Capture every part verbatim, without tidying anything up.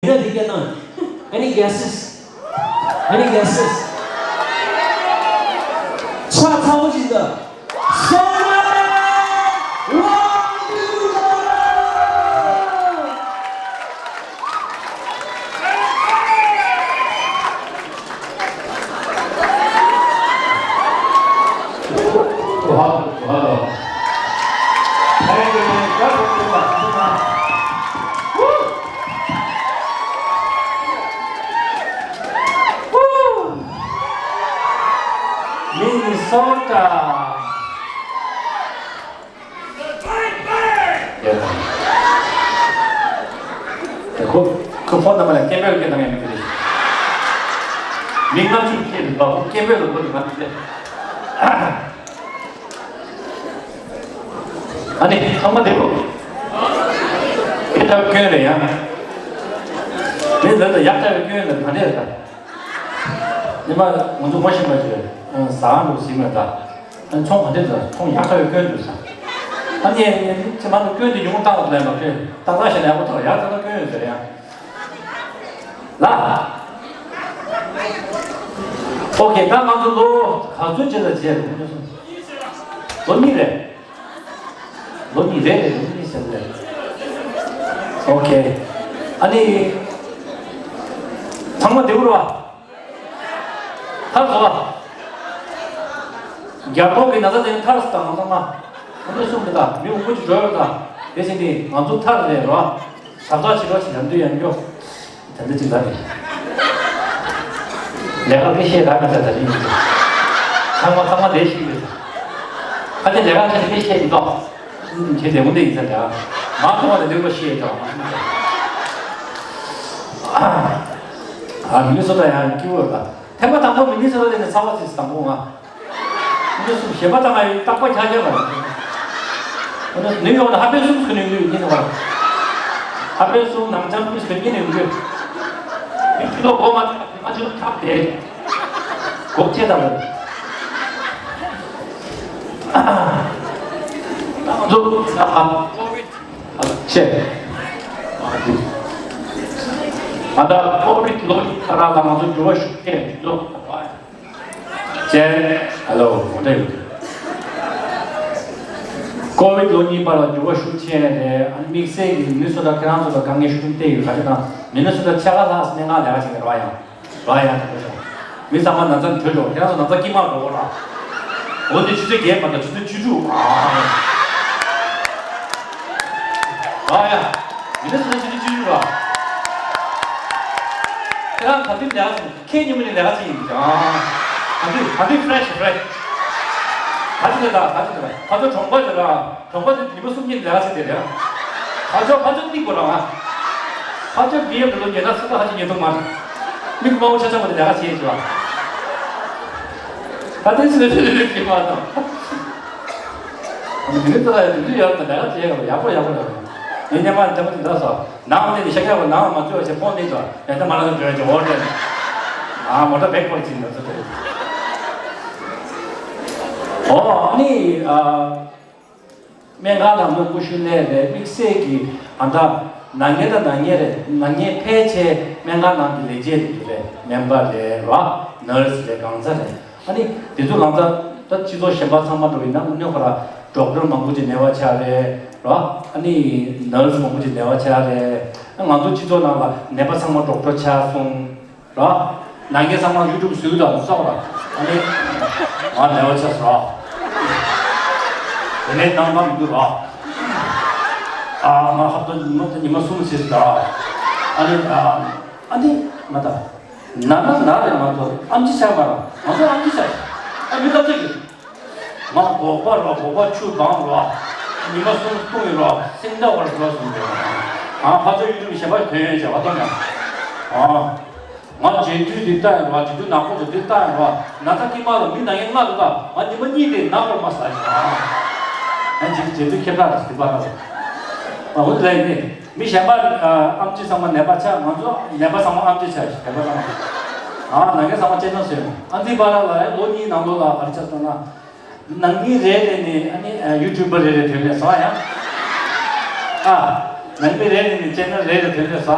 ཡིན་ན་དེ་སྐད་གནང་། Any guesses? Any guesses? ཕྱག་ཚ་པོ་ཞིག་འདུག Minnesota. ཁོ་ཁོ་ཕོན་ནམ་པ་ལ་སྐད་འབོད་སྐད་བཏང་ཡ་མི་དེ་རེད། མི་ལྔ་བཅུ་སྐད་འབོད་སྐད་འབོད་ལ་འགྲོ་གི་མ་རེད། ཨ་ནི་ཚང་མ་བདེ་པོ། སྐད་ཆ་སྐྱོན་རེད་ཡ། མི་འདི་ལ་ཡག་ཐག་པའི་སྐྱོན་ལ་ག་འདྲས་ད། ཉི་མ་ང་ཚོ་ངོ་ཤེས་པ་ཞིག་ཟ་ཁང་དུ་ཟིན་མེད་ད། ཨ་ནི་ཚོང་ག་འདྲས་ད། ཚོང་ཡག་ཐག་པའི་སྐྱོན་འདུག་ཟ། ཨ་ནི་ངས་ཚེ་མ་ནུ་སྐྱོན་དེ་ཡོང་བཏང་བ་ལས་མ་སྐྱོན་ཏག་ཏག་ཞིག་ལས་པོ་ཐོག་ཡག་ཐག་ཏག་སྐྱོན་ཡོད་ཟེར་ཡ། ལ། ཨོ་ཁེ་ད་ང་ཚོ་ལོ་ག་ཚོད་ཅིག་ལ་བྱས་རེད་ལོ་གཉིས་རེད། ལོ་གཉིས་རེད་ལོ་གཉིས་ཟེར་རེད། ཨོ་ཁེ། ཨ་ནི། ཚང་མ་བདེ་པོ་རེད་བ། ཐར་སོང་བ། རྒྱ་ཐོག་གི་ན་ཚ་དེ་ཐར་སོང་དང་ཚང་མ། ཨ་ནི་གསུམ་གྱི་ད་མི་འུ་ཀུ་ཅིག་འགྲོ་ཡོད་ད། དེ་བཞིན་དེ་ང་ཚོ་ཐར་རེད་རོ། ཞབས་ཏོག་བྱེད་རོགས་བྱེད་ལམ་དུ་ཡང་མགྱོགས། དེ་འདྲ་ཅིག་ལ་རེད། ལས་ཀ་དཔེ་ཤེས་རག་མི་ཚར་ད་རིང་། ཚང་མ་ཚང་མ་ལས་ཤེས་ཡོད། ཁ་ཆེ་ལས་ཀ་ཆེ་དཔེ་ཤེས་ཀྱི་འདུག་ཁྱེད་བདེ་མོ་འདི་ཡིན་ས་འདྲ། མ་མཐོང་བ་ལ་འདོད་པ་ཤེས་ཀྱང་། ཨ། མི་ནི་སོ་ཊ་ཡང་སྐྱིད་པོ་ཡོད་ད། ཐེངས་མ་དང་པོ་མི་ནི་སོ་ཊ་དེ་ནས་ཚ་བ་ཚིགས་དང་པོ་ང་། མི་གསུམ་གཞན་པ་དང་ང་ཡི་རྟག་པ་ཁྱག་ཁྱག་པ་རེད། ནིའུ་ཡོག་ནས་ཧ་པེ་གསུམ་ཁུ་ནས་ཡོང་གི་ཡིན་ནི་བ། ཧ་པེ་གསུམ་ནང་ཅང་ཕུ་ཁུ་ནས་ཡོང་གི། མི་ཁྱི་ལོ་གོ་མ་ཨ་ཅི་ལོ་ཁྱག་དེ། གོག་ཆེ་དང་རེད། ང་ཚོ་ཨ་ཨ་ཆེ། ཨ་ད་ཀོ་བིད་ལོ་ཁ་ར་ལ་ང་ཚོ་འགྱུར་བ་ཤུགས་ཆེ་འགྲོ། ཅན། ཧ་ལོ། ངོ་སྤྲོད། ཀོ་བིད་ལོ་གཉིས་པ་ལ་འགྱུར་བ་ཤུགས་ཆེ་རེད། ཨ་ནི་དམིགས་བསལ་གྱི་མི་སུ་དང་ཁྱེད་རང་ཚོ་ལ་དཀའ་ངལ་ཤུགས་ཆེན་བལྟས་ཡོད། ག་རེ་དང་མི་ནི་སུ་དང་ཕྱེད་ཀ་ལྷག་སྨན་ཁང་ལས་ཀ་བྱེད་ཀྱི་རེད་བ་ཡང་རེད་བ་ཡང་དྲན་པ་བྱུང་། མི་ཚང་མ་ན་ཚ་འདྲོད་འགྲོ། ཁྱེད་རང་ཚོ་ན་ཚ་དཀྱིལ་མར་འགྲོ་གོ་ར། འོ་དེ་ཆུ་ཚོད་བརྒྱད་མ་གཏོགས་ཆུ་ཚོད་བཅུ་དྲུག་ཨ་ཡ། མི་ནི་སུ་དང་ཆུ་ཚོད་བཅུ་དྲུག་ར། ཁྱེད་རང་ག་དུས་ལས་ཀ་བྱེད། ཁྱེད་ཉིན་མོ་ནས་ལས་ཀ་བྱེད་ཡིན་ཀྱང་། ག་དུས་ག་དུས་ཕི་རེ་ཤི་ཕི་རེ་ཤི། ག་ཅི་ལས་ད་ག་ཅི་ལས་ད་ཁ་ཚོ་གྲོང་པ་ལས་ད་གྲོང་པ་དེ་ཉིན་མོ་གསུམ་གཉིས་ལས་ཀ་བྱེད་དེ་རེད། ཁ་ཚོ་ཁ་ཚོ་གཏིང་པོ་རང་ཨ། ཁ་ཚོ་བི་ཨེམ་ཌབ་ལུ་ཉོས་ན་སུ་ད་ཁ་ཅི་ཉོས་ཐུབ་མ་རེད། མི་དམའ་བོ་ཆ་ཆ་མ་དེ་ལས་ཀ་བྱེད་ཀྱི་བ། ད་དེ་ཚོ་ལས་ལས་ལས་ཀྱི་མ་དང་། མི་ཚོ་ལ་ཡང་དུས་ཚོད་ཡོད་ད་ལས་ཀ་བྱེད་ཡག་པོ་ཡག་པོ་ཡོད་རེད། ངས་སྙན་མ་དེ་མ་དེ་འདྲ་སོ། ནང་ནས་ཤ་ཁྱག་པ་ནང་མ་བཙོས་བྱས་ཕོག་ནས་ཙང་ཡང་ད་མ་ལ་འགྲོ་ཡ་ཅིག་འོར་ཏེ། ཨ་མོ་ཊ་བེག་ཕོར་ཅིག་ན་ཚོ་དེ། ཨོ་ཨ་ནི་ཨ། སྨན་ཁང་ནང་མི་ཀུ་ཤུ་ལས་རེད། དམིགས་བསལ་གྱི་ཨ་ད་ནང་ཉེ་ད་ནང་ཉེ་རེད། ནང་ཉེ་ཕལ་ཆེར་སྨན་ཁང་ནང་གི་ལས་བྱེད་དེ་ཚོ་རེད། སྨན་པ་རེད་ར། ནར་སི་རེད། གང་ཟག་རེད། ཨ་ནི་དེ་ཚོ་ལང་ཚ་ད་སྤྱི་ཚོགས་གཞན་པ་ཚང་མ་འགྲོ་ཡིན་ན་དངོས་ཁོ་ར་ཌོག་ཊར་མང་པོ་ཅིག་ནད་པ་ཆགས་རེད་ར། ཨ་ནི་ནར་སི་མང་པོ་ཅིག་ནད་པ་ཆགས་རེད། ང་ཚོ་སྤྱི་ཚོགས་ནང་ལ་ནད་པ་ཚང་མ་ཌོག་ཊར་ཆགས་སོང་ར། ནང་ཁྱེད་ཚང་མ་ཡུ་ཊུབ་བཟོས་དང་བཟོ་ར། ཨ་ནི་ང་ནད་པ་ཆགས་སོང་ར། དེ་ནས་ནང་ཁ་མི་འདུག་ར། ཨ་ང་ཧབ་ཏུ་ཉི་མ་ཉི་མ་གསུམ་ཟིན་ར། ཨ་ནི་ཨ་ནི་ང་ད། ན་ན་ན་རེ་མ་གཏོགས་ཨམ་ཆི་ཆགས་མ་རེད། ང་ཚོ་ཨམ་ཆི་ཆགས། ཨ་མི་ལྟ་ཚོད་ཀྱི། ང་སྒོག་པ་རོ་སྒོག་པ་ཆུ་སྦང་རོ། ཉི་མ་གསུམ་བཏུང་ཡོད་རོ། སེང་ལྡ་བར་འགྲོ་སོང་རེད། ཨ་ཕ་ཚོ་ཡུ་ཊུབ་གཞན་པ་ཐོན་ཡོད་བྱ་བ་གཏོང་ཡ། ཨ་ང་རྗེས་མཐུན་འདི་ལྟ་ཡོད་རོ། རྗེས་མཐུན་ནག་པོ་ཚོ་འདི་ལྟ་ཡོད་རོ། ན་ཚ་དཀྱིལ་མ་ལ་མི་ན་ཡན་ལྔ་འདུག་ག་ང་ཉི་མ་གཉིས་དེ་ནག་པར་མ་ཟ་ཡོད། ཨ་ང་རྗེས་མཐུན་ཁྱེད་རང་ལ་འདི་པ་ར། ཨ་འོ་དེ་ལ་ཡིན་ནི། མི་གཞན་པ་ཨམ་ཆི་ཚང་མ་ནད་པ་ཆགས། ང་ཚོ་ནད་པ་ཚང་མ་ཨམ་ཆི་ཆགས་ཤིག་ནད་པ་ཚང་མ། ཨ་ནང་ཁྱེད་ཚང་མ་གཅེས་སྐྱོང་བྱེད་ཡོང་། ཨ་འདི་བར་ལ་ལོ་གཉིས་ནང་ལོགས་ལ་ག་རེ་ཆགས་སོང་ན། ནང་མི་རེ་རེ་ནས་ཨ་ནི་ཡུ་ཊུབ་པ་རེ་རེ་ཐོན་ནས་བཟོ་ཡ། ཨ་ནང་མི་རེ་རེ་ནས་ཅེ་ནལ་རེ་རེ་ཐོན་ནས་བཟོ།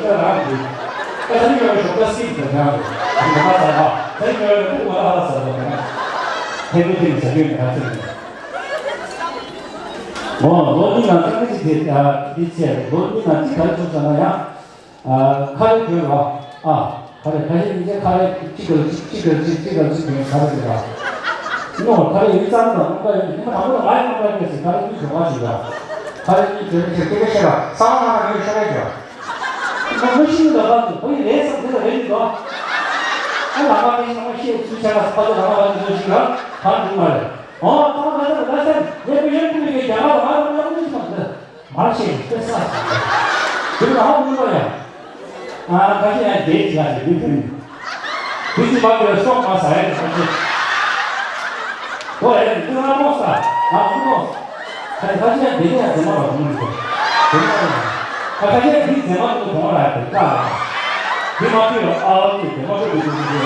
ཞོགས་ཇ་རག་གི། ད་ད་ནི་ཡོད་ཞོགས་ཇ་སྲིད་དུ་རག་གི། ད་ང་ཚ་བ། ད་ནི་ཡོད་ལ་ཕུག་མ་ལ་ཧ་ལ་ཟ་བ་ན། ཐེ་མི་ཐེ་མི་ཟ་རྒྱུ་ནི་ད་ཐེ་མི། འོ་ལོ་འདི་ན་ད་ནི་ཅི་དེ་ཨ་འདི་ཚེ་ལོ་འདི་ན་ཅི་ག་རེ་བྱུང་ཟེར་ན་ཡང་། ཨ་ཁ་རས་གྱོན་རོགས། ཨ་ཁ་རས་ཁ་ཤས་ཡིན་ཚེ་ཁ་རས་གཅིག་གར་གཅིག་གཅིག་གར་གཅིག་གཅིག་གར་གཅིག་གྱོན་ཁ་རས་ཟེར་ར། ནོ་ཁ་རས་ཡིན་ཙང་ད་རྣམ་པ་ཡིན་ཁ་དང་པོ་ལ་ང་ཡི་རྣམ་པ་ཡིན་ཟེར་ཁ་རས་གཉིས་གྱོན་པ་ཞིག་ར། ཁ་རས་གཉིས་གྱོན་ཚེ་སྐད་ཆ་བཤད་ར་ས་བ་ང་ང་ངས་ཤ་རས་གྱོན། ཁོ་ཤི་ལ་བ་དུ་ཁོ་ཡི་རེད་བསམ་དེ་ལ་རེད་མི་འདུག་ཨ་ལ་མ་རེད་ཤི་ལ་མ་ཤི་ཚུལ་ཆ་ལ་ས་པ་དུ་ལ་མ་བ་དུ་ཤི་ལ་གང་འདུག་མ་རེད། ཨོ་ཁོ་ང་ཚོ་ལ་སེམས་ངས་བུ་ཡོད་ཀུན་གྱི་རྒྱ་གར་ལ་ང་ཚོ་ལ་མི་ཤི་མ་འདུག་མ་ཤེས་པའི་ས་ཞིག་དེ་ལ་ཧ་མི་གོ་ཡ། ཨ་ཁ་ཤས་ཡང་དེའི་ཆ་ཞིག་འདུག་གིན། དེ་ཅི་མ་དེ་ལ་སོག་མ་ཟ་ཡ་ཁ་ཤས། ཁོ་ཡ་འདི་ང་མོ་ས་ང་མོ་ས། ཁ་ཁ་ཤས་ཡང་དེ་ནས་ཡང་མཛེས་མ་ར་མོ་འདུག་དེ་མ་ར་ཁ་ཁ་ཤས་འདི་མཛེས་མ་འདུག་གོང་ར་དེ་ཀ་ལ། འདི་མ་དེ་ལ་ཨ་ལ་དེ་དེ་མ་དེ་དེ་དེ་དེ་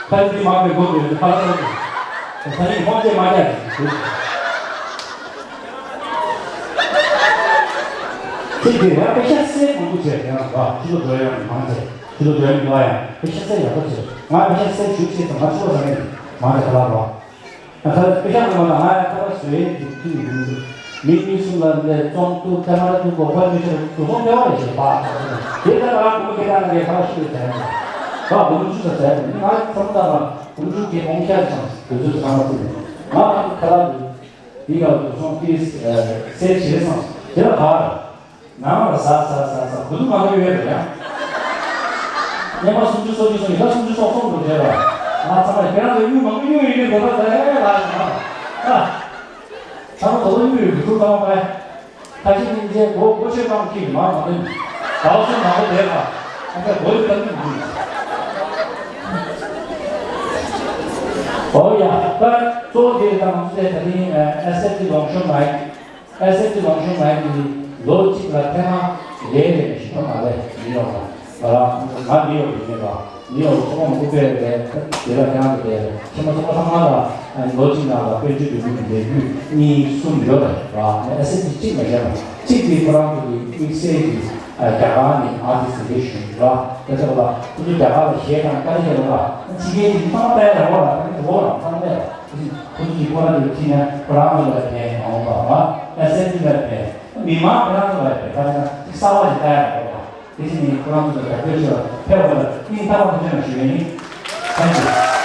ཁ་ཤས་འདི་མ་དེ་གོ་དེ་ཁ་ལ་ས་དེ་ས་ནི་ཁོང་ཅེས་མ་རྒྱ་དེ་དེ། ཁྱེད་ཀྱིས་ཡང་པེ་ཤ་སེ་མང་པོ་བྱས་ཡང་བ་ཕྱི་ལོ་འགྲོ་ཡང་མང་ཆེ་ཕྱི་ལོ་འགྲོ་ཡང་འགྲོ་ཡང་པེ་ཤ་སེ་ཡག་པོ་བྱས་ང་པེ་ཤ་སེ་ཞུ་ཆེ་ཙམ་ང་ཆུ་བ་ཟ་མཁན་མང་ཆེ་ཁ་ལག་རོ། ང་ཁ་པེ་ཤ་ནང་མ་དང་ང་ཡང་ཁ་པ་བཟོས་ཡིན་དུས་དུས་ཡིན་དུས་མི་གཉིས་གསུམ་ལ་འདས་བཙོང་ཐུབ་ཐ་མ་ཐུབ་གོ་ཕ་ཆུ་ཤ་དུ་སོང་ཕེ་བ་རེ་ཞེས་པ་དེ་ལྟར་ང་བུ་མོ་སྐད་གྲགས་ནང་གི་ཁ་པ་ཤི་ལ་བྱས་ཡོད་པ་བུ་མོ་ཆུ་ས་བྱས་ཡོད་ང་ཚང་མ་ལ་བུ་མོ་ཆུ་གི་ཁོང་ཤ་ཙམ་དུས་ཚོད་ཚང་མ་ཐུབ་ཡོད་ང་ཁ་ལག་དུས། འདི་ག་དུ་སོང་ཏིས་སེ་བྱེད་སོང་དེ་ལ་བར། ནང་ལ་ཟ་ཟ་ཟ་ཟ་གུ་དུ་མ་ག་ཡོད་རེད་ཡ། སྙན་མ་སུམ་ཅུ་སོ་བཅུ་སོང་ཡི་ད་སུམ་ཅུ་སོ་གསུམ་དུ་བྲལ་བ། ང་ཚང་མ་ཁྱེད་རང་ཚོ་གཡུ་མང་པོ་གཡུ་ཡོད་ཀྱི་འདོད་པ་ཟ་ཡ་ཡ་ལ་ཡ་ང་ཨ། ཚང་མ་དོ་གཡུ་ཡོད་ཀྱི་ཐུག་ཚང་མ་ཁ་ཤས་ནི་རྗེས་མགོ་མགོ་ཆོད་གཏོང་གི་མ་མ་ནི། ཟ་བ་སུ་མང་པོ་བྲལ་བ། ཨ་ཁ་མགོ་ཡི་ད་ནི་མི་འདུག་ཨོ་ཡ། ད་གཙོ་བོ་དེ་དང་ཚེ་ད་ནི་ཨེ་སེ་ཊི་ལོངས་ཤོར་མ་ཡིན། ཨེ་སེ་ཊི་ལོངས་ཤོར་མ་ཡིན་གྱི་ལོ་གཅིག་ལ་ཐེངས་མ་ལས་ལས་ཞིག་མ་ལས་མི་ཡོང་བ། ང་ལ་ང་མི་ཡོང་གི་མེད་པ། མི་ཡོང་ཚོགས་མང་པོ་སྤེལ་རེད། དེ་ལ་ཁྱེད་རང་ཚོ་དེ་ཁྱེད་མ་ཚོགས་པ་ཚང་མ་ལ་ལོ་གཅིག་ནང་ལ་དཔལ་འབྱོར་འབྱུང་རྒྱུ་གི་ལས་འགུལ་གཉིས་གསུམ་ཡོད་རེད་བ། ཨེ་སེ་ཊི་གཅིག་མ་བྱས་པ་གཅིག་དེ་ཁོ་རང་ཚོ་གི་དམིགས་བསལ་གྱི་རྒྱ་གར་ནས་ཨར་ཊིསི་ཊི་རེ་ཞུ་ར། དེ་ཚོ་ལ་ཁོ་ཚོ་རྒྱ་གར་ལ་གཞས་དང་སྐད་ཆ་བཤད་ལ་ཕྱི་རྒྱལ་གྱི་ཚང་མ་པའི་རང་དབང་ལ་ད་ནི་འགྲོ་བ་རང་ཚང་མས་ཁོ་ཚོ་གི་ཁོ་རང་ཚོའི་ཁྲིད་ནས་ཁོ་རང་ཚོ་ལ་ཕན་མ་འོངས་པ་ང་ཨེ་སེ་ཊི་ལ་ཕན་མི་མང་ཁོ་རང་ཚོ་ལ་ཕན་ཁ་ཆེ་ན་གསར་བ་ཞིག་ལྟ་ཡ་རེད་བ། དེ་བཞིན་ནི་ཁོ་རང་ཚོ་ལ་རྒྱབ་སྐྱོར་ཞུ་བ་ཕེབས་པ་ལ་སྙིང་ཐག་པ་ནས་ཐུགས་རྗེ་ཆེ་ཞུ་ཡ་ཡིན། Thank you.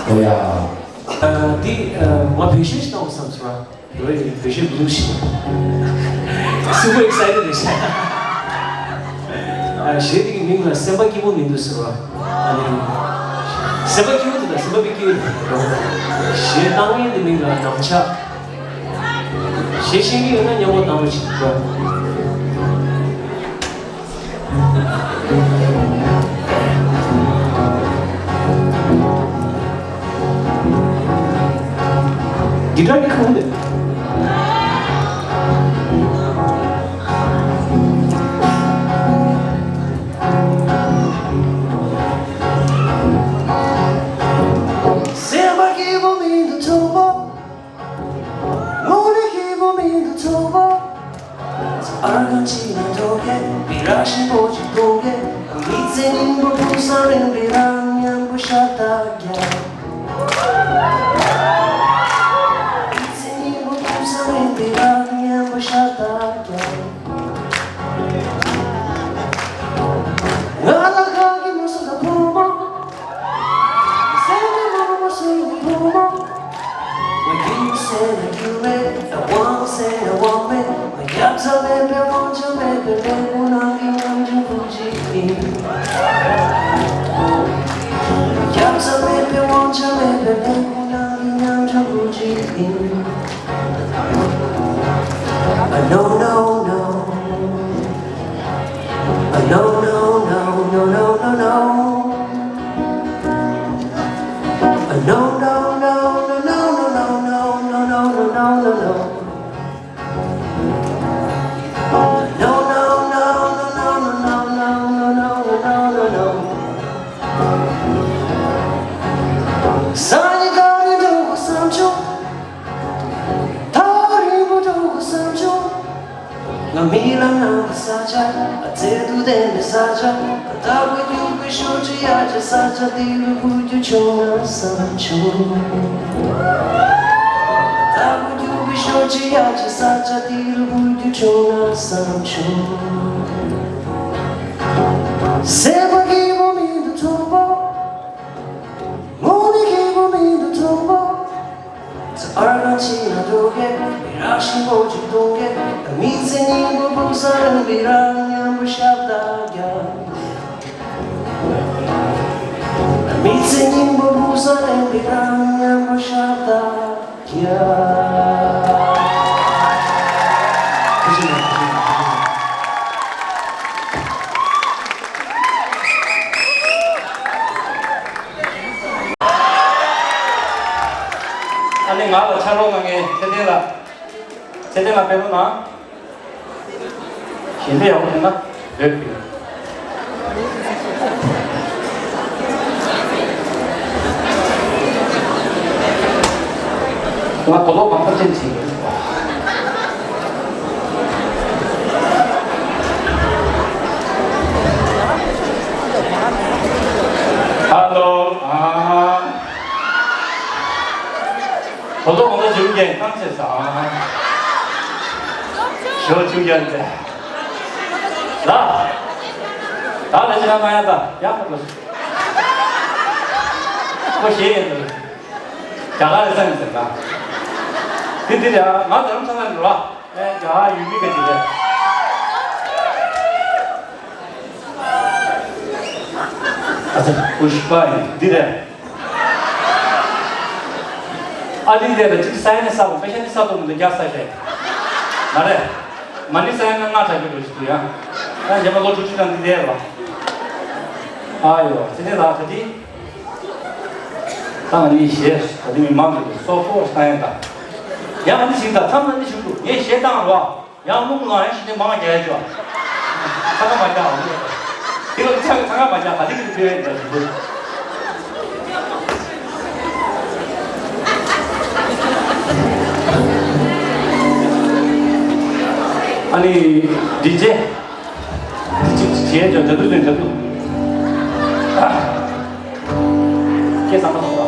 ཨོ་ཡ། འདི་ང་བེད་སྤྱོད་ཞིག་གཏོང་བསམ་སོང་། ལོས་བེད་སྤྱོད་མི་འདུག་ཞེས། Super excited རེད་ཤག་གཞས་དེ་གི་མིང་ལ་སེམས་པ་སྐྱིད་པོ་མི་འདུག་ཟེར་བ། ཨ་ནི། སེམས་པ་སྐྱིད་པོ་འདུག་ད་སེམས་པ་མི་སྐྱིད་པོ་འདུག་གཞས་བཏང་མཁན་དེ་མིང་ལ་ནམ་ཆག་གཞས་ཤེས་ཀྱི་ཡོད་ན་མཉམ་པོ་བཏང་རོགས་བྱེད་དགོས། གི་ཊར་ནི་ཁོང་དེ། སེམས་པ་སྐྱིད་པོ་མི་འདུག་ཚོགས་པ། དངོས་གནས་སྐྱིད་པོ་མི་འདུག་ཚོགས་པ། ཨར་གང་ཅི་ན་འགྲོ་གེ་བི་ར་ཤི་པོ་ཅི་གཏོང་གེ། མི་ཚེ་སྙིང་པོ་ཕུང་སང་རིང་བི་ར་མཉམ་པོ་ཤ་སྟག་རྒྱག་མི་ཚེ་སྙིང་པོ་ཕུང་སང་རིང་བི་ར་མཉམ་པོ་ཤ་སྟག་རྒྱག་ང་ལ་ཁ་གི་མོ་སུ་ད་ཕུ་མོ། སེམས་ཀྱི་མ་མ་སུ་ཡི་བུ་མོ། ང་རྒྱུ་ཟེར་ན་རྒྱུ་མེད། ང་དབང་ཟེར་ན་དབང་མེད། ང་རྒྱབ་རྩ་མེད་པའི་དབང་ཆ་མེད་པའི་ལས་ཁུངས་ནང་གི་ཉམ་ཆུང་བུ་གཅིག་ཡིན། ང་རྒྱབ་རྩ་མེད་པའི་དབང་ཆ་མེད་པའི་ལས་ཁུངས་ནང་གི་ཉམ་ཆུང་བུ་གཅིག་ཡིན། No, no, no. No, no, no, no, no, no, no. No, no, no, no, no, no, no, no, no, no, no, no, no. No, no, no, no, no, no, no, no, no, no, no, no, no, no. སང་ཉིན་ག་རེ་འགྲོ་དགོས་བསམ་བྱུང་། ཐག་རིང་པོ་འགྲོ་དགོས་བསམ་བྱུང་། ང་མི་ལ་ངང་གི་ས་ཆ། ཨ་ཙེ་དུ་ལྡན་པའི་ས་ཆ། ཨ་ད་བུ་རྒྱུག་པའི་ཤོག་ཅི་ཡ་ཅི་ས་ཆ་འདི་རུ་བུ་རྒྱུག་བྱུང་ན་བསམ་བྱུང་། ཨ་ད་བུ་རྒྱུག་པའི་ཤོག་ཅི་ཡ་ཅི་ས་ཆ་འདི་རུ་བུ་རྒྱུག་བྱུང་ན་བསམ་བྱུང་། སེམས་པ་སྐྱིད་པོ་མི་འདུག་ཚོགས་པ། དངོས་གནས་སྐྱིད་པོ་མི་འདུག་ཚོགས་པ། ཕྱི་ན་འགྲོ་གི་མི་རག་ཞིང་པོ་ཅིག་གཏོང་གི་མི་ཚེ་སྙིང་པོ་བུ་ས་རིམ་པའི་རང་མཉམ་པོ་ཞབས་ད་རྒྱ། མི་ཚེ་སྙིང་པོ་བུ་ས་རིམ་པའི་རང་མཉམ་པོ་ཞབས་ད་རྒྱ། ཨ་ནི་ང་ལ་ཕྱག་རོགས་གནང་མཁན་ཚེ་བརྟན་ལགས། ཚེ་བརྟན་ལགས་ཕེབས་རོགས་གནང་། ཞལ་འདེབས་ཡག་པོ་བྱུང་ན་འདོད་ཀྱི་ཡོད། ང་དོ་ལོག་གང་ཐབས་ཅན་བྱེད་ཀྱི་ཡོད། ཧ་ལོ། ཨ། ད་དུང་ང་ཚོ་བྱུང་རྒྱལ་ཐང་ཆད་སོང་། ཞོ་བྱུང་རྒྱལ་ཏེ། ལ། ད་ལ་ཅི་ན་མ་ཡ་ད་ཡག་པོ། ཁོ་ཞེ་ཡིན་འདུག་རྒྱ་གར་ལ་སང་ཟེར་ན། དེ་འདི་རེད་ཨ། ང་རྡ་རམ་ས་ལ་འགྲོ་བ། ཨེ་རྒྱ་གར་ཡུལ་མི་ག་ཅི་རེད། ཨ་ཙི་པུཤ་པ་ཡིན་འདི་རེད། ཨ་ལི་རེད་ལ་གཅིག་ས་ཡ་ནི་ས་བོ་པེ་ཤ་ནི་ས་བོ་མི་འདུག་རྒྱ་ས་ཤེ། མ་རེད། མ་ནི་ས་ཡ་ནི་ལྔ་དྲག་གི་འགྲོ་ཞིག་འདུག་ཡ། ཨ་རྒྱ་མ་ལོ་དྲུག་ཅུ་ནང་འདི་རེད་ལ། ཨ་ཡོ་ཚེ་ནི་ལ་ད་དི། ད་ང་ནི་ཞེས་ད་དི་མི་མང་གི་སོ་སོ་ས་ཡ་ད། ཡང་ནི་ཞིག་ད་མཚམས་ན་ནི་ཞིག་འདུག་ངས་ཞེ་བཏང་རོགས། ཡང་རླུང་ལངས་ཡང་ཞི་བདེ་མང་རྒྱག་ཡ་ཅོ། ཚ་ཁ་མ་རྒྱག་ཨ་མོ། དེ་ལ་ཚ་ཁ་མ་རྒྱག་ག་དེ་གི་ཕེ་བས་འདྲ་ཞིག་འདུག་ཨ་ནི་ཌི་ཇེ། ཌི་ཇེ་བྱས་ཅོ་འདྲ་འདུག་འདྲ་འདུག་སྐད་བཟང་པོ་སོང་བ།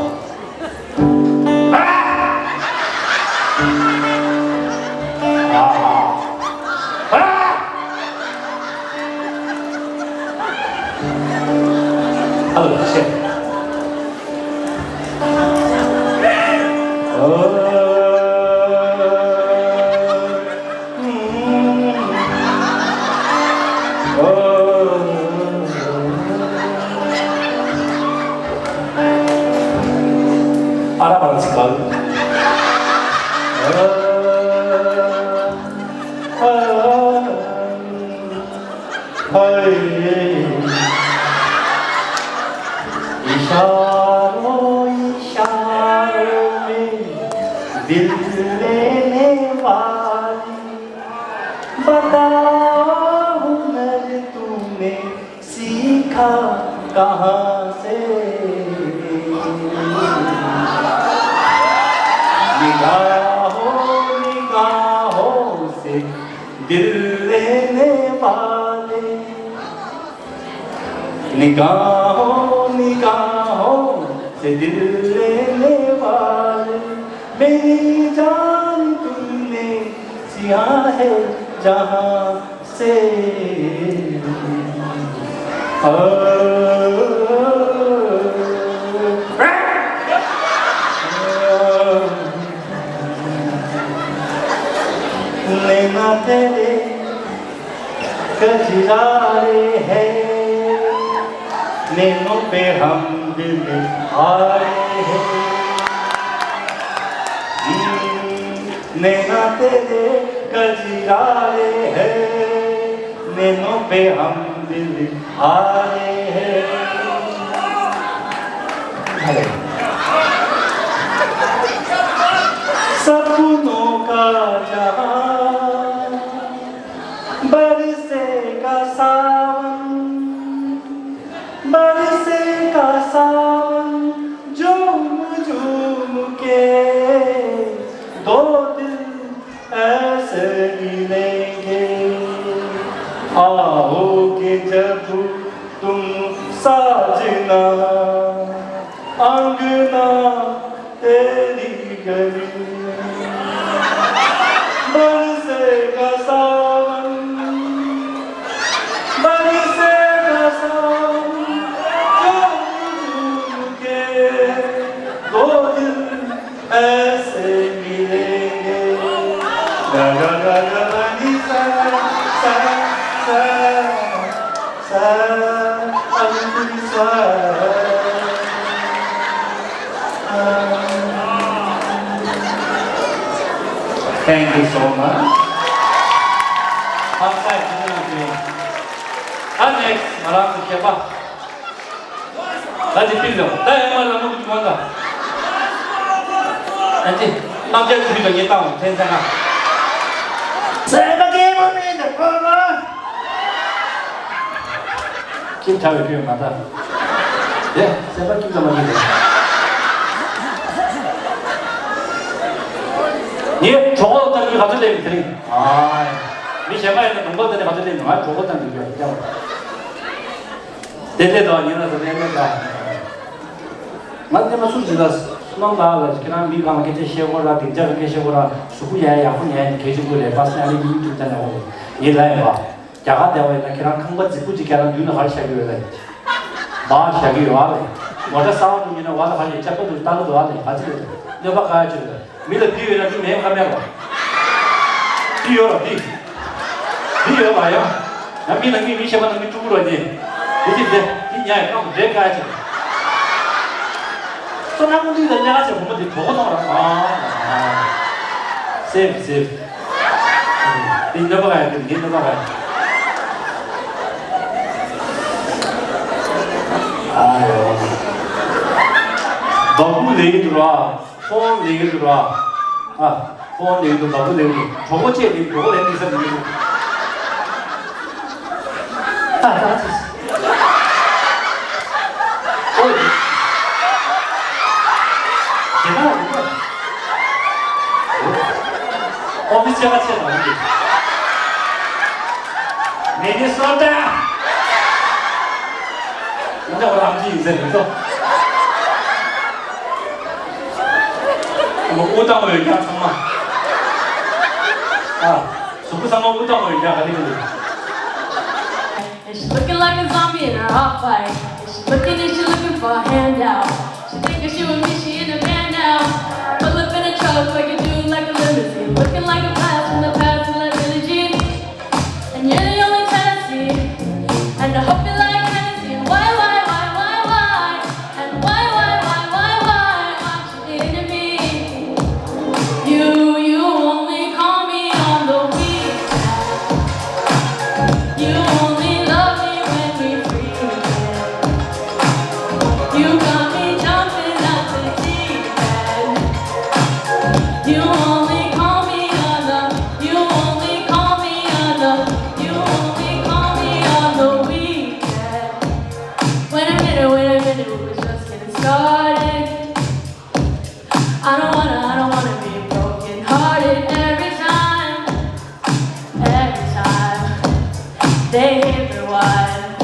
ཨ་ར་བར་ཚིག་ག། ཧོ། ཧོ། ཨི་ཤ་རོ་ཨི་ཤ་རོ་མེ་དིལ་ལེ་ནེ་ཝ་ལི། བཏའོ་ཧུ་ནར་ཏུ་མེ་སིཁ་ག་ཧ་ཟེ། ནི་ག་ཧོ་ནི་ག་ཧོ་ཟེ་དིལ་ལེ་ནེ་ཝ་ལེ། ནི་ག་ཧོ་ནི་ག་ཧོ་ཟེ་དིལ་ལེ་ནེ་ཝ་ལེ། མེ་ནི་ཇཱན་ཏུ་ནེ་སི་ཧ་ཧེ་ཇ་ཧ། नैना तेरे कजरारे हैं, नैनों पे हम दिल हारे हैं। हम्म, नैना तेरे कजरारे हैं, नैनों पे हम दिल हारे हैं। सपनों का जहां बरसेगा सावन, बरसेगा सावन, झूम झूम के दो दिल ऐसे मिलेंगे। आओगे जब तुम साजना, अंगना तेरी गली। बरसेगा सावन, बरसेगा सावन, झूम झूम के दो दिल ऐसे मिले। Thank you so much. ཨ་ནེགསི་ང་རང་གི་སྐྱེས་པ། ད་ཅི་ཕིག་ལོ། ད་ཡང་མ་ལ་མོ་གི་མོ་ད། ཨ་ཅི་རྣམ་རྒྱལ་ཕིག་ལོ་ངེ་བཏང་འཐེན་ཚེ་ན། སེམས་པ་སྐྱིད་པོ་མེད་དུ་གོ་ལ། ཅི་དྲ་བའི་ཕིག་མ་ད། དེ་སེམས་པ་སྐྱིད་པོ་མ་ཡིན་དེ། ངས་གྲོགས་པོ་ལྟ་བུའི་ག་ཚོད་ལས་དེ་རིང་། ཨ། མི་གཞན་པ་ཡིན་ན་གྲོགས་པོ་ལྟ་ནས་ག་ཚོད་ལས་ང་གྲོགས་པོ་ལྟ་འདུག་ཡོད་ཀྱང་། དེ་ལས་དང་ཉིན་ལ་ཟེར་ལས་མེད་ད། ང་ལྟད་མོ་སུ་ཞིག་ལ་སྣང་དག་ལ་ཁྱེད་རང་མི་གང་སྐད་ཆ་བཤད་གོ་ར་སྡིངས་ཆ་གི་སྐད་ཆ་བཤད་གོ་ར་གཟུགས་པོ་ཡང་ཡག་པོ་ཉན་གལ་ཆེན་པོ་རེད་པ་སེམས་ལ་ཡིན་འདུག་ད་ནས་འོ་ཡིན་ལ་ཡིན་པ། རྒྱ་གར་བསྡད་པ་ཡིན་ན་ཁྱེད་རང་ཁང་པ་རྫིག་པོ་ཅིག་རྒྱ་རང་མདུན་ལ་ག་རེ་བཞག་གི་ཡོད་ལ་ཡིན། མར་བཞག་གི་ཡོད་ཨ་ལེ། མོ་ཊ་གསར་པ་འདུག་ཡིན་ན་བ་ལ་ག་རེ་ལྕགས་པ་འདུག་ལྟ་ལ་འདུག་ཨ་ལེ་ག་ཚོད་ཡོད་གནོད་པ་ག་ཡ་ཆོད་ལ། མི་ལ་འདི་ཡོད་ན་འདི་མེད་ཁ་མེད་རོ། འདི་ཡོད་རོ་འདི། འདི་ཡོད་པ་ཡང་། ཡང་མི་ལ་མི་མི་ཤེས་པ་ན་མི་ཕྲུ་གུ་རོ་ཉེ། འདི་འདི་འདི་འདི་ཉ་ཡི་ཁམ་འདྲེ་ཀ་ཅིག་སོ་ན་ཀུན་འདི་ལ་ཉ་ཅིག་བུ་མོ་འདི་གྲོགས་པོ་མཐོང་ར་ཨ། སེབ་སེབ། འདི་གནོད་པ་ག་ཡ་འདི་འདི་གནོད་པ་ག་ཡ། ཨ་ཡོ། བ་སྤུ་ལེགས་འདུག་ར། ཕོན་ལེན་གྱི་འདུག་ར། ཨ། ཕོན་ལེན་གྱི་འདུག་བ་སྤུ་ལེན་གྱི་འདུག་གྲོགས་པོ་བཅས་ལེན་གྲོགས་པོ་ལེན་གྱི་ས་ལེན་གྱི་འདུག་ཨ་ད་ཅི། ཨོ། ཞེ་དྲག་འདུག་ཨོ་མི་ཚེ་བ་ཚེ་དང་འདུག་མི་ནི་སོ་ཊ། འདི་འོ་རང་གི་ཡིན་ཟེར་མི་འདུག་དབུ་དང་འོས་རྒྱག་ཚང་མ། ཨ། གཟུགས་པོ་ཚང་མ་དབུ་དང་འོས་རྒྱག་ག་རེ་ག་རེ། And she's looking like a zombie in her hot fight. And she's looking and she's looking for a handout. She thinking she with me, she in the van now. Pull up in a truck like a dude, like a limousine. Looking like a blast from the past, like Billie Jean. And you're the only fantasy. And I hope you like Hennessy. Why, why, why, why, why? And why, why, why, why, why aren't you into me? You, you only call me on the weekend. You only love me when we freaking. You got me jumping out the deep end. You only call me on the, you only call me on the, you only call me on the weekend. Wait a minute, wait a minute, we were just getting started. I don't wanna, I don't wanna be broken hearted every time, every time they hit rewind,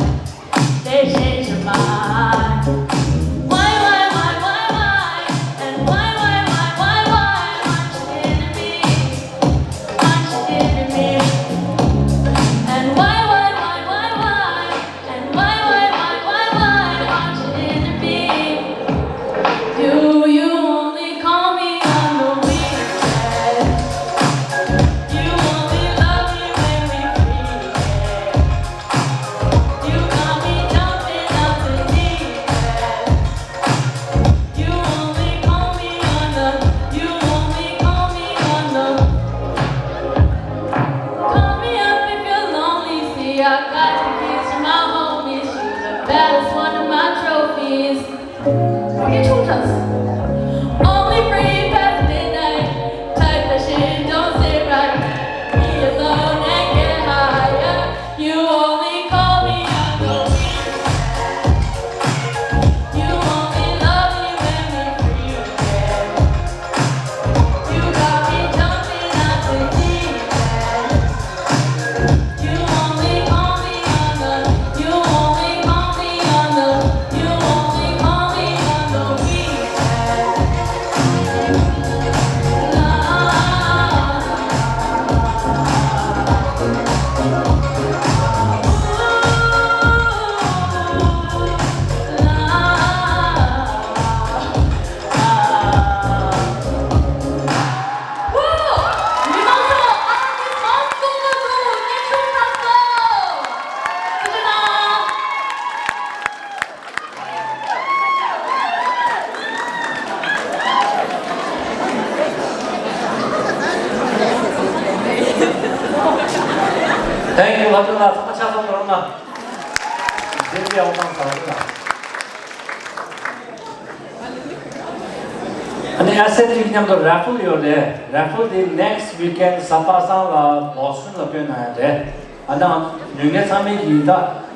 they change your mind. Why, why, why, why, why? And why, why, why, why, why aren't you into me? Aren't you into me? And why, why, why, why, why? And why, why, why, why, why aren't you into me? You, you only call me on the weekend. You only love me when we freaking. You got me jumping out the deep end. You only call me on the, you only call me on the. Call me up if you're lonely. See, I got the keys to my homies. She's the baddest one of my trophies. Only free past midnight. Type that shit don't sit right. Be alone and get higher. You only call me on the weekend. You only love me when we freaking. You got me jumping out the deep end. You only call me on the, you only call me on the, you only call me on the weekend. ལ་དོན་ལ་ཚང་མ་ཆ་ཚང་ཡོང་ན། དེ་ཚོ་ཡག་པོ་བཏང་ཚར་བ་རེད་ལ། ཨ་ནི་ཨེ་སི་ཨེཕ་ཊི་མཉམ་དུ་རེ་ཕུལ་ཡོད་རེད། རེ་ཕུལ་དེ་next weekend གཟའ་པ་སངས་ལ་Boston ལ་སྤོས་གནང་ཡ་རེད། ཨ་ནི་ཉོ་མཁན་ཚང་མས་ཀྱིས་ད་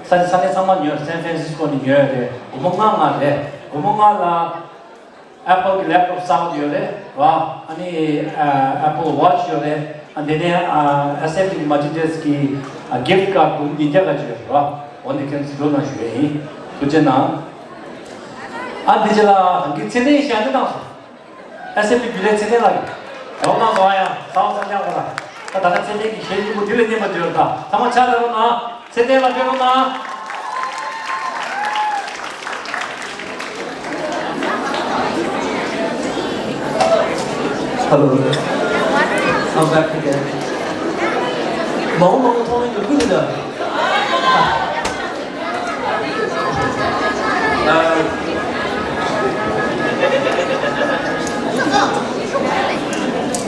ས་ས་གནས་ཚང་མ་ཉོས། San Francisco ནས་ཉོས་ཡོད་རེད། སྒོར་མོ་ལྔ་ལྔ་རེད། སྒོར་མོ་ལྔ་ལ། Apple གི་laptop གསར་པ་ཡོད་རེད་བ། ཨ་ནི་ཨ་Apple Watch ཡོད་རེད། ཨ་དེ་ནས་ཨ་ཨེ་སི་ཨེཕ་ཊི་གི་Martinez གི་ཨ་gift card འབུམ་ཉིས་བརྒྱ་ག་ཅིག་ཡོད་རེད་བ། འོ་ནི་ཁྱེད་ཚོ་འགྲོ་གནང་ཞུ་ཡས་ཡིན། ཐུགས་རྗེ་གནང་། ཨ་འདི་རྗེས་ལ་ཧང་གི་ཚེ་བརྟན་ཞལ་འདེབས་གནང་སོང་། ཨེ་སི་ཨེཕ་ཊི་རྒྱུན་ལས་ཚེ་བརྟན་ལགས་ཀྱིས་འགྲོ་གནང་སོང་། ཨ་ཡ་ས་བ་ས་ཆ་བ་ལ་ད་ད་ལྟ་ཚེ་བརྟན་གྱི་ཞལ་སྙིང་པོ་འདི་ལས་རྙེད་པ་འདོད་ད་ཚང་མ་ཕྱག་རེ་རོགས་གནང་། ཚེ་བརྟན་ལ་ཕེབས་རོགས་གནང་། Hello. I'm back again. མང་པོ་མང་པོ་མཐོང་ཡོད་ཀྱི་འདུག་ད།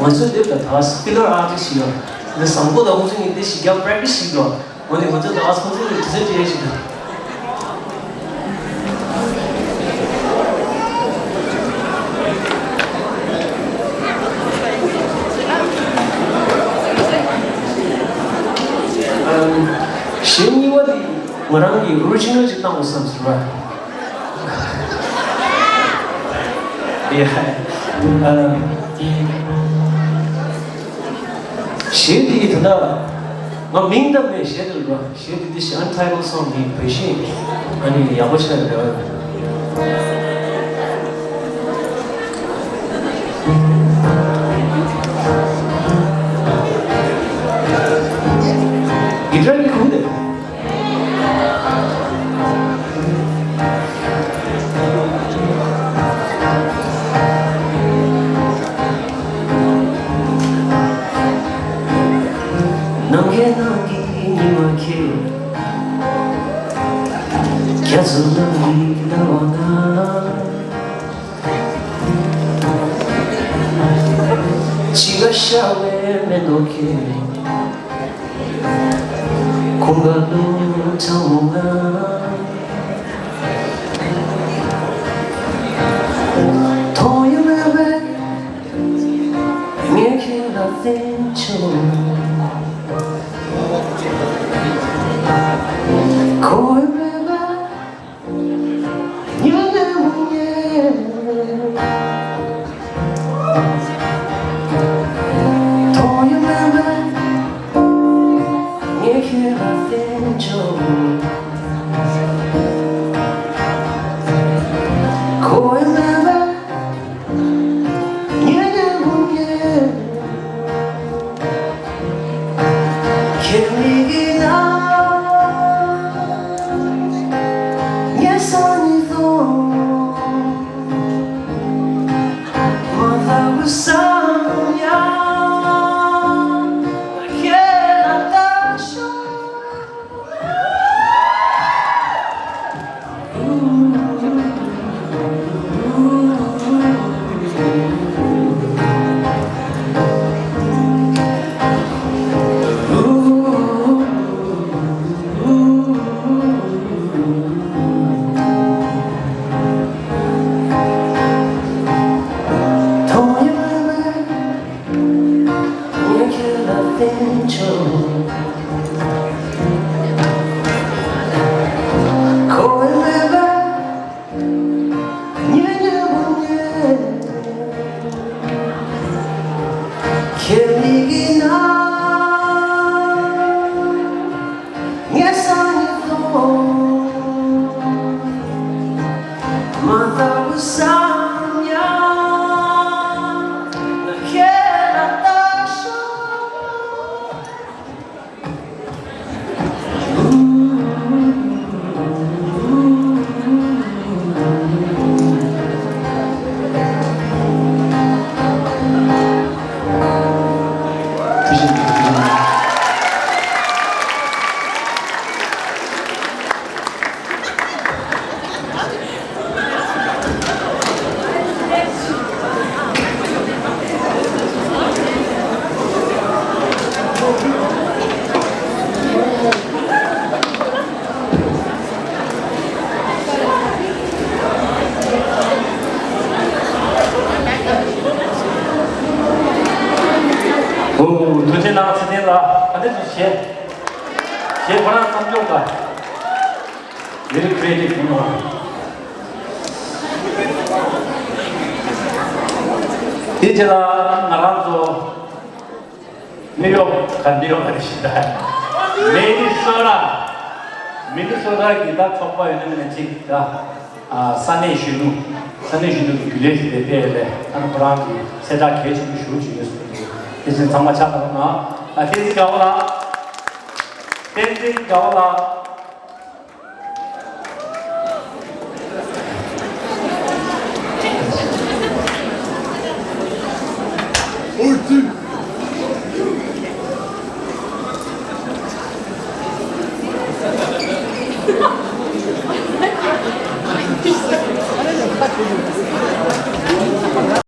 ང་ཚོའི་འདིར་ད་ལྟ་filler artist ཞིག་ཡོད། འདི་བཟང་པོ་དང་ཁོང་ཚོ་གཉིས་འདི་ཞིག་རྒྱབ་practice ཞིག་འགྲོ། འོ་ནི་ང་ཚོ་ད་ཁོང་ཚོ་གི་དུས་ཚོད་སྤྲད་ཞིག་འདུག་ཨམ། གཞན་གཉིས་པ་དེ་ང་རང་གི་original ཅིག་བཏང་དགོས་བསམ་ཟེར་བ། ཡ། ཨམ། གཞས་འདི་ད་ལྟ་ང་མིང་བཏགས་མེད། གཞས་འདི་རེད་པ། གཞས་འདི་འདི་ཞིག་Untitled Song ཡིན། བོད་གཞས་ཨ་ནི་ཡག་པོ་ཆགས་ཡོད་རེད། གི་ཊར་གི་ཁུག་དེ། ནམ་མཁའི་ནང་གི་ཉི་མ་ཁྱེད། རྒྱ་མཚོ་ནང་གི་ཟླ་བ་ལྔ། དཔྱིད་ཀ་ཤར་བའི་མེ་ཏོག་ཁྱེད། ཁོང་ག་ལོ་གྲང་མོ་ང་། ཐོ་ཡི་མེད་པས་ངས་ཁྱེད་ལ་བསྟན་ཆོག་ཁོ་ཡི་མེད་པས། ཐུགས་རྗེ་གནང་། ཚེ་བརྟན་ལགས་ག་འདྲ་ཞིག་བྱས། བྱས་ཁོ་རང་བསམ་སྦྱོར་དང་། Very creative, you know. དེ་རྗེས་ལ་ང་རང་ཚོ་ནིའུ་ཡོག་ག་ནིའུ་ཡོག་ག་རེ་ཞིག་ད། མི་ནི་སོ་ཊ། མི་ནི་སོ་ཊ་གི་ད་ཚོགས་པ་ཡོད་ན་མེད་ན་ཅིག་ད། ཨ། ས་གནས་གཞོན་ནུ། ས་གནས་གཞོན་ནུ་གི་རྒྱུན་ལས་ཞིག་ལས་དེ་ལས་ཨ་ནི་ཁོ་རང་གི་གསལ་བསྒྲགས་གལ་ཆེན་པོ་ཞེ་པོ་ཅིག་ཡོད་ཟེར་གྱི་འདུག་དེ་བཞིན་ཚང་མ་ཕྱག་བརྡབ་གནང་། ཨ། བསྟན་འཛིན་དགའ་བ་ལགས། བསྟན་འཛིན་དགའ་བ་ལགས།